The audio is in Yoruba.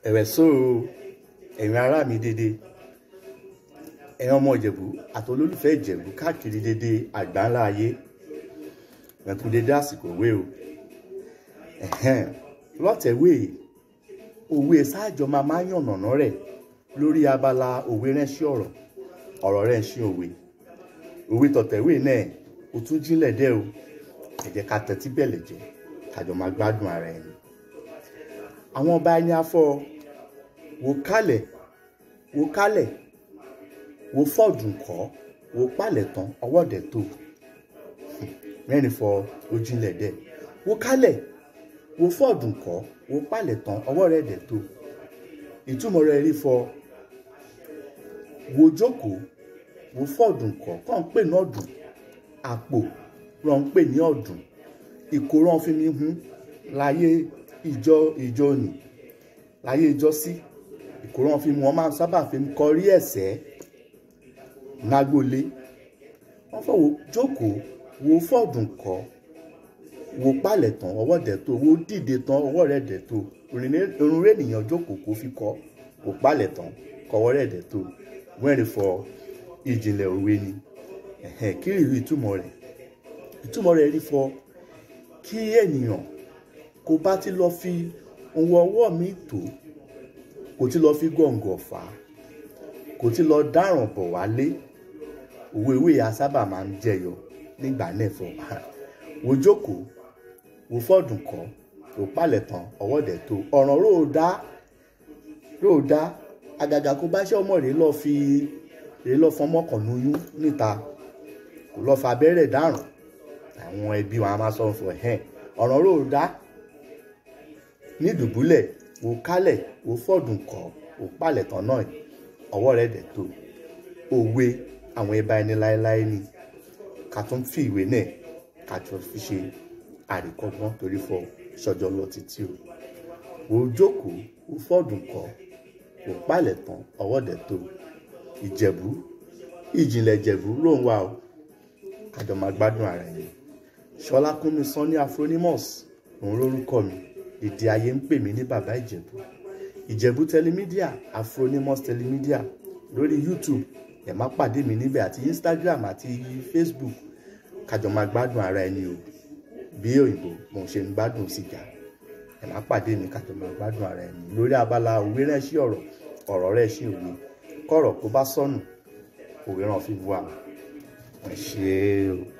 Ẹ̀wẹ̀ só o, ẹ̀yin ará mi dédé, ẹ̀yin ọmọ Ìjẹ̀bú àti olólùfẹ́ Ìjẹ̀bú káàkiri dédé àgbáńlá ayé. Ẹ kú dédé àsìkò òwe o. Ẹ̀hẹ́n, lọ́tẹ̀wé òwe sáàjọ máa máa yànnàná rẹ̀ lórí abala òwe ránṣẹ́ ọ̀rọ̀, ọ̀rọ̀ ránṣẹ́ òwe. Òwe tọ̀tẹ̀wé náà ó tún jílẹ̀ dẹ́ o. Ẹ jẹ́ ká tẹ́tí bẹ̀lẹ̀ jẹ́, ká jọ máa gbádùn ara ẹni. Àwọn ọba ẹni afọ́ wò kálẹ̀, wò kálẹ̀, wò fọ́ọ̀dùn kọ́, wò palẹ̀ tán, ọwọ́ dẹ̀ tó. Mẹ́rin fọ ojúlẹ̀ dẹ̀. Wò kálẹ̀, wò fọ́ọ̀dùn kọ́, wò palẹ̀ tán, ọwọ́ rẹ̀ dẹ̀ tó. Ìtumọ̀ rẹ̀ rí fọ, wò jókòó, wò fọ́ọ̀dùn kọ́, kàn ń pè ní ọ̀dùn, àpò rọ̀ ń pè ní ọ̀dùn, ìkóràn fi mi hún láyé ìjọ ìjọ nì, láyé ìjọ sí. Ìkóràn fi wọn máa ń sábà fi ń kọrí ẹ̀sẹ̀ nágbólé. Wọ́n fọ̀ wò jókòó, wò fọ́ọ̀dùn kọ́, wò palẹ̀ tán, ọwọ́ dẹ̀ tó, wò dìde tán, ọwọ́ rẹ̀ dẹ̀ tó. Irun ènìyàn jókòó kó fi kọ́, wò palẹ̀ tán, kọ́wọ́ rẹ̀ dẹ̀ tó. Wẹ́rin fọ ìjìnlẹ̀ òwe ni. Ẹ̀hẹ́n, kí ìrírí ìtumọ̀ rẹ̀? Ìtumọ̀ rẹ̀ rí fọ kí ènìyàn kó bá ti lọ fi ohun ọwọ́ mi tó, kò ti lọ fi gọ̀ǹgọ̀ fà á, kò ti lọ dáràn bọ̀ wálé. Òwe ìwé a sábà máa ń jẹyọ nígbà náà fọ. Wò jókòó, wò fọ́ọ̀dùn kọ́, wò palẹ̀ tán, ọwọ́ dẹ̀ tó. Ọ̀ràn róò dá, àgàgà kó bá ṣe ọmọ rẹ̀ lọ fi rẹ̀ lọ fọmọ kàn lóyún níta, kò lọ fa abẹ́rẹ́ dáràn. Àwọn ẹbí wọn a máa sọ fún ẹ̀hẹ́n. Ọ̀ràn róò dá ní dùbúlẹ̀, wò kálẹ̀, wò fọ́ọ̀dùn kọ́, wò palẹ̀ tán náà, ọwọ́ rẹ̀ dẹ̀ tó. Òwe àwọn ẹba ẹni láéláé ni. Ká tún fi ìwé náà ká tún fi ṣe àríkọ́gbọ́n torí fọ ṣọjọ́ lọ títí o. Wò jókòó, wò fọ́ọ̀dùn kọ́, wò palẹ̀ tán, ọwọ́ dẹ̀ tó. Ìjẹ̀bú, ìjìnlẹ̀ Ìjẹ̀bú ló ń wá o. Ká jọ máa gbádùn ara ẹni. Ṣọlá Kúnmi Sanni Afronymous, òun lórúkọ mi. Èdè ayé ń pè mí ní Bàbá Ìjẹ̀bú. Ìjẹ̀bú Tẹlimídíà, Afronymous Tẹlimídíà lórí YouTube. Ẹ má pàdé mi níbẹ̀ àti Instagram àti Facebook. Ká jọ máa gbádùn ara ẹni o. Bí òyìnbó mo ṣe ń gbádùn sìgá. Ẹ má pàdé mi, ká jọ máa gbádùn ara ẹni lórí abala òwe ránṣẹ́ ọ̀rọ̀, ọ̀rọ̀ ránṣẹ́ òwe. Kọ̀rọ̀ kó bá sọnù, òwe rán fi wá. Ẹ ṣé o.